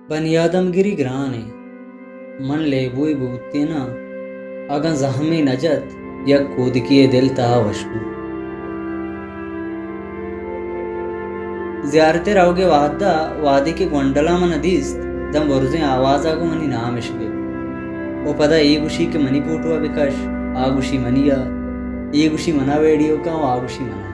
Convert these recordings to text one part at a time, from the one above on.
بنی آدم گری گران انت۔ من لیبوئے بوتیناں، اگاں زہمے نہ جت، یک کودکے ء دل تہا وش بوت۔ زیارت ء روگ ء وہدا وہدے کہ گونڈلاں من ء دیست، داں برزیں آوازا گوں منی نام اش گپت۔ و پدا اے گوشی کہ منی پوٹو ء بکش، آ گوشی منی ء، اے گوشی منا ویڈیو کن و آ گوشی منا۔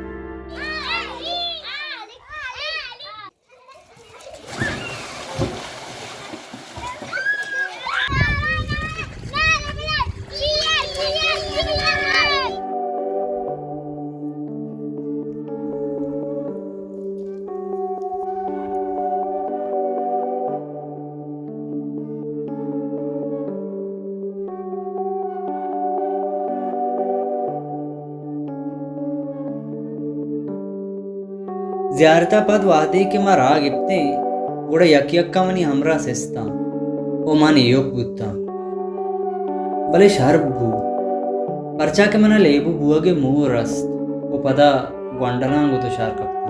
زیارت ء پد وہدے کہ ما راہ گپتیں، گڑا یک یک ء منی ہمراہ سستاں و من ایوک بوتاں۔ بلے شر بوت، پرچا کہ من ء لیبو بوگ ء موہ رست و پدا گونڈلاں گوں دچار کپتاں۔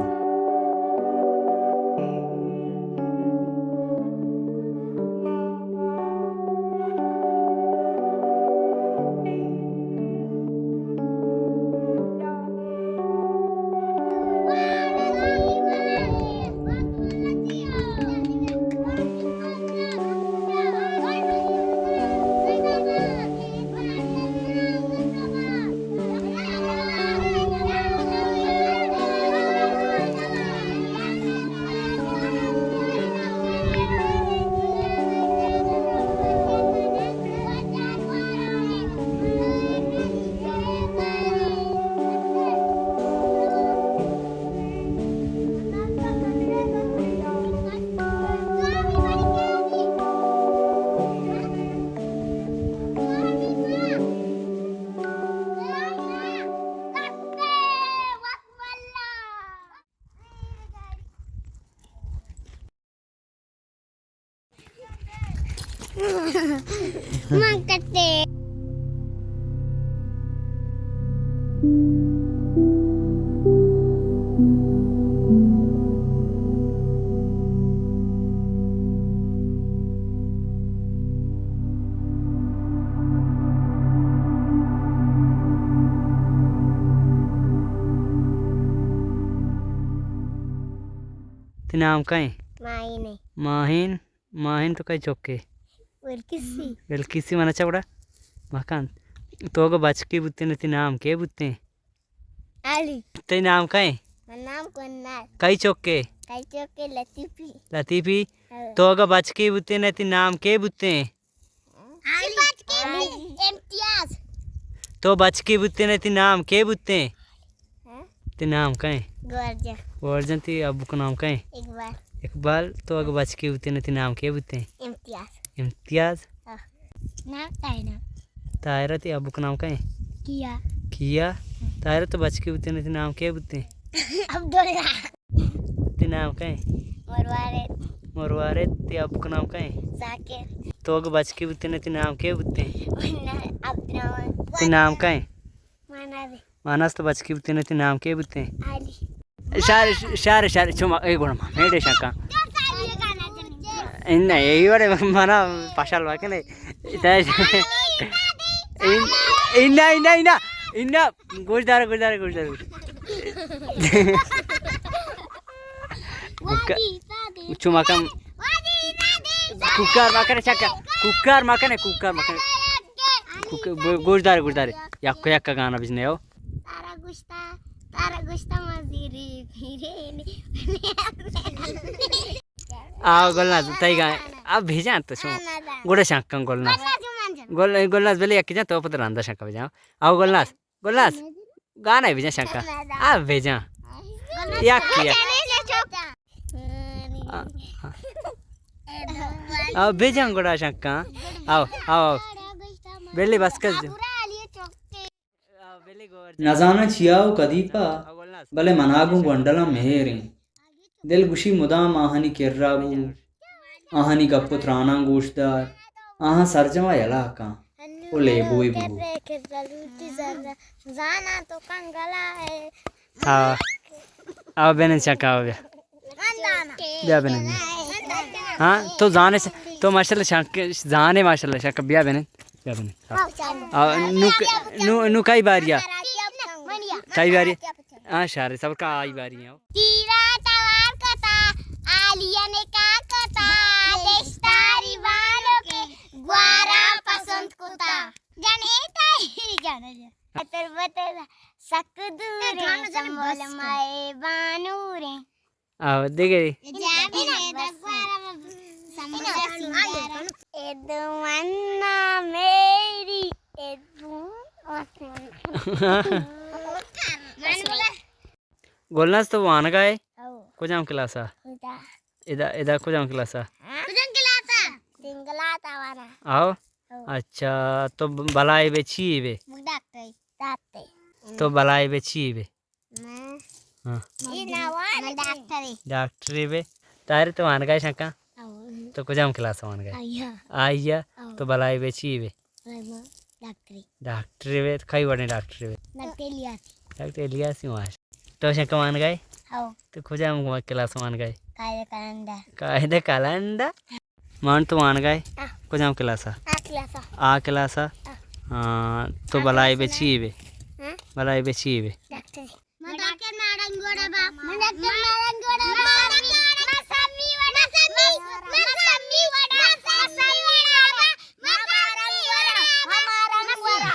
من کتے۔ تئی نام کئے؟ ماہین۔ ماہین، ماہین تو کئی چکے؟ بلکیسی۔ بلکیسی من چا گڑا مکن۔ تو اگہ بچکے بوتیں، تئی نام کے بوتیں؟ علی۔ تئی نام کئے؟ من نام کنال۔ کئی چکے؟ کئی چکے لطیفی۔ لطیفی۔ ہاں۔ تو اگہ بچکے بوتیں، تئی نام کے بوتیں؟ علی۔ امتیاز۔ تو بچکے بوتیں، تئی نام کے بوتیں؟ ہاں؟ تئی نام کئے؟ گورجن۔ گورجن، تئی ابوک نام کئے؟ اقبال۔ اقبال، تو اگہ بچکے بوتیں، تئی نام کے بوتیں؟ امتیاز۔ امتیاز۔ ہاں۔ نام طاہرہ۔ طاہرہ، تئی ابوک نام کئے؟ کیا۔ کیا۔ طاہرہ، تو بچکے بوتیں، تئی نام کے بوتیں؟ عبداللہ۔ تئی نام کئے؟ مروارد۔ مروارد، تئی ابوک نام کئے؟ ذاکر۔ تو اگہ بچکے بوتیں، تئی نام کے بوتیں؟ عبدالرحمن۔ تئی نام کئے؟ ماناز۔ ماناز، تو بچکے بوتیں، تئی نام کے بوتیں؟ علی۔ شار، شار، شار، چما، اے گوڑا ما، میڈے شکا۔ ان، اے وڑے منا پاشال واکنے۔ ان، ان، ان، ان، ان، گوش دار، گوش دار، گوش دار، گوش۔ کوکا-، چو مکن۔ کوکار مکن، چکا۔ کوکار مکن، کوکار مکن۔ کوک-، گو-، گوش دار، گوش دار۔ یک، یک گانا بجنے ہو۔ تارا گوشتا، تارا گوشتا مزیری پیرے۔ آ، گلناز، تئی گا-، آ، بھیجاں تو شما۔ گوڑا شکن گلناز۔ گل-، گلناز بلے یک جان تو پتہ رندا شکا بھیجاں۔ آ، گلناز۔ گلناز، گانا بجن شکا۔ آ بجن۔ یک، یک۔ آ، آ۔ آ، بجن گڑا شکا۔ آؤ، آؤ، آؤ۔ بلی بس کر۔ نزاناں چیا و کدی پا، بلے منا گوں گونڈلاں مہر ایں۔ دل گوشی مدام آہانی کرا بو، آہانی گپ و تراناں گوش دار، آہاں سرجم ء یلا کن و لیبوئے بگو۔ زانا تو کنگلا ہے۔ ہاں۔ آو بنند چکا، آو بیا۔ بیا بنند۔ ہاں، تو زانے سے، تو ماشاءاللہ شک، زانے ماشاءاللہ شک، بیا بنے، بیا بنے۔ آ، نو ک-، نو، نو کئی باریا؟ کئی باریا؟ ہاں، شارے صبر کا آئی باری ہیں۔ تیرا توار کتا، آلیا نے کا کتا، دشتاری والوں کے گوارا پسند کتا۔ جانے تائی جانا جا۔ تر بتر سک دور سمبل مائے بانوریں۔ آو، دیگری۔ ادوانا میری ادو۔ گلناز تو وانگا ئے؟ او۔ کجام کلاس ءَ؟ ادا۔ ادا، ادا کجام کلاس ءَ؟ کجام کلاس ءَ؟ تین کلاس ءَ وانا۔ آو؟ او۔ اچھا، تو ب-، بلائے بے چی بے؟ ڈاکٹر۔ ڈاکٹر۔ تو بلائے بے چی بے؟ میں؟ ہاں۔ میں ڈاکٹر۔ ڈاکٹر بے۔ تارے تو وانگا ئے شکا؟ او۔ تو کجام کلاس ءَ وانگا ئے؟ آئیا۔ آئیا۔ او۔ تو بلائے بے چی بے؟ ڈاکٹری۔ ڈاکٹر بے، کئی وڑیں ڈاکٹر بے؟ ڈاکٹر الیاسی۔ ڈاکٹر الیاسی، ماش۔ تو شکا وانگا ئے؟ ہو۔ تو کجام کلاس وانگا ئے؟ قاعدہ کلندہ۔ قاعدہ کلندہ؟ مان تو وانگا ئے؟ ہاں۔ کجام کلاس ءَ؟ آ کلاس ءَ۔ آ کلاس ءَ؟ ہاں۔ ہاں، تو بلائے بے چی بے؟ ہاں؟ بلائے بے چی بے؟ ڈاکٹر۔ من ڈاکٹر مارنگ وڑا با۔ من ڈاکٹر مارنگ وڑا با۔ من سمی وڑا۔ من سمی، من سمی وڑا۔ من سمی وڑا با۔ من مارنگ وڑا۔ من مارنگ وڑا۔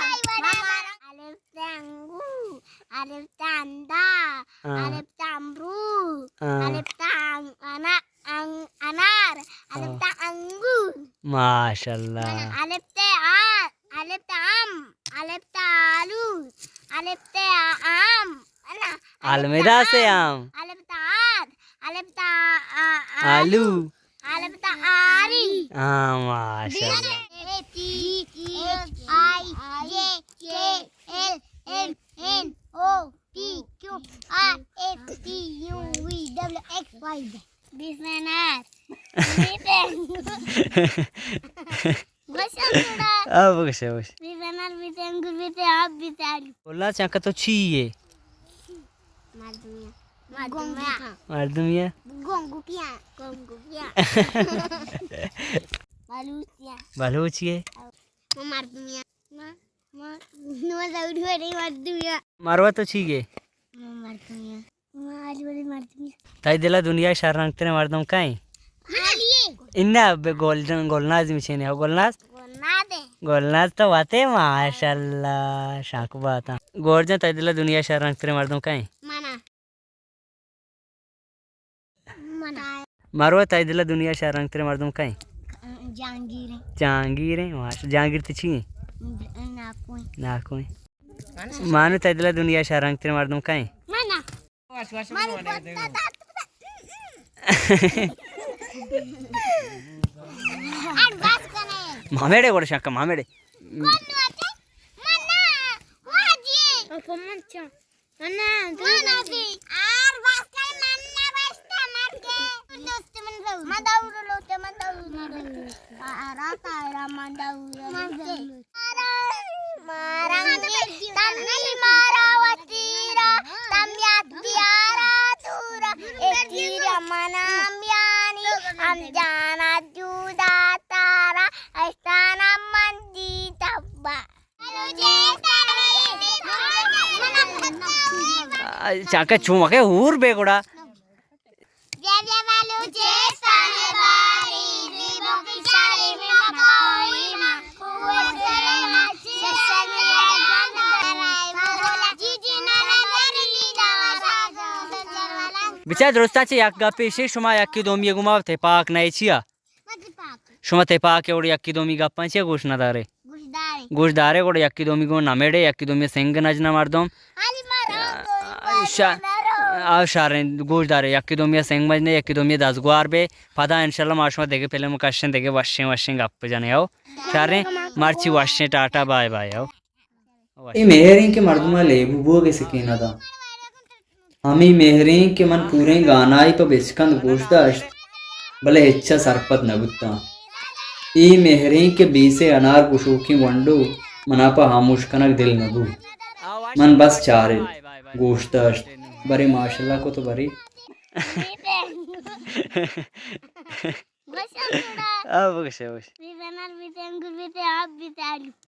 الف تا انگو، الف تا اندا، ہاں۔ الف تا امرو، ہاں۔ الف تا ان-، انا-، ان-، انار، الف تا انگور۔ ماشاءاللہ۔ الف تا آ، الف تا ام، الف تا آلو، الف تا آم، نا، الف تا المدا سے آم۔ آم۔ الف تا آد، الف تا آ-، آ-، آلو۔ آلو۔ الف تا آری۔ ہاں، ماشاءاللہ۔ B C D E F G H I J K L M N O P Q R S T U V W X Y Z. بی فین آر۔ بی فین۔ گوشم تھوڑا۔ آ، بگوش، بگوش۔ بی فین آر، بی فین گل، بی فین آپ، بی فین آلو۔ بولا چانکا تو چی ئے؟ مردمی۔ مردمی۔ مردمی ئے؟ گونگو کیا؟ گونگو کیا؟ بلوچی ئے؟ بلوچی ئے؟ مردمی۔ ما، ما، ما زوری وڑی مردمی۔ ماروا تو چی ئے؟ ما مردمی۔ ما آلی وڑی مردمی۔ تئی دل ءَ دنیا ءِ شررنگ تریں مردم کئے؟ آلی۔ انا بے گل-، گلناز مچینے ہو، گلناز؟ گلناز ئے۔ گلناز تو وتے ماشاءاللہ شاک باتاں۔ گور جان، تئی دل ءَ دنیا ءِ شررنگ تریں مردم کئے؟ منا۔ منا۔ ماروا تئی دل ءَ دنیا ءِ شررنگ تریں مردم کئے؟ جہانگیر ئے۔ جہانگیر ئے، ماش-، جہانگیر تو چی ئے؟ ناکو ئے۔ ناکو ئے۔ مانو تئی دل ءَ دنیا ءِ شررنگ تریں مردم کئے؟ منا۔ منا۔ مامیڑے گوڑا شاکا، مامیڑے۔ منا۔ منا۔ آر بس کر من نہ بستا مرگے۔ دوست من رو۔ ما دور لوٹے، ما دور لوٹے۔ آرا تارا ما دور لوٹے۔ مارا، مارا کی تملی مارا وتیرا، تم یاد دیارا دورا، اے تیرا منا میانی، ہم جانا جودا تارا، ایسانا من دی تبا۔ چاکہ چومکے ہور بے گڑا۔ بچار درستا چہ یک گپے شے، شما یکی دومی گما تپاک نئے چیا؟ شما تپاک ئے، گڑا یکی دومی گپاں چیا گوش نہ دارے؟ گوش دارے۔ گوش دارے، گڑا یکی دومی گوں نہ مڑے، یکی دومی سنگ نجنہ مردم۔ شا-، آ، شریں، گوش دارے، یکی دومی سنگ مجنے، یکی دومی دزگوار بے۔ پدا انشاءاللہ ما شما دگہ فلم کشیں، دگہ وشیں وشیں گپ جنے ہو۔ شریں، مرچی وشیں، ٹاٹا، بائے بائے ہو۔ اے مہریں کہ مردماں لیبو بوگ ءِ سکین ءَ داں۔ ہمے مہریں کہ من پوریں گانائی پہ بچکند گوش داشت، بلے ہچ ءَ سرپد نہ بوتاں۔ اے مہریں کہ بیسے انار گشوکیں گونڈو منا پہ ہاموش کنگ دل نہ بوت۔ من بس چارت، گوش داشت، برے ماشاءاللہ کت و برے۔ گوش آ، بگوش، بگوش۔ بیتے انار، بیتے انگور، بیتے آب، بیتے آلو۔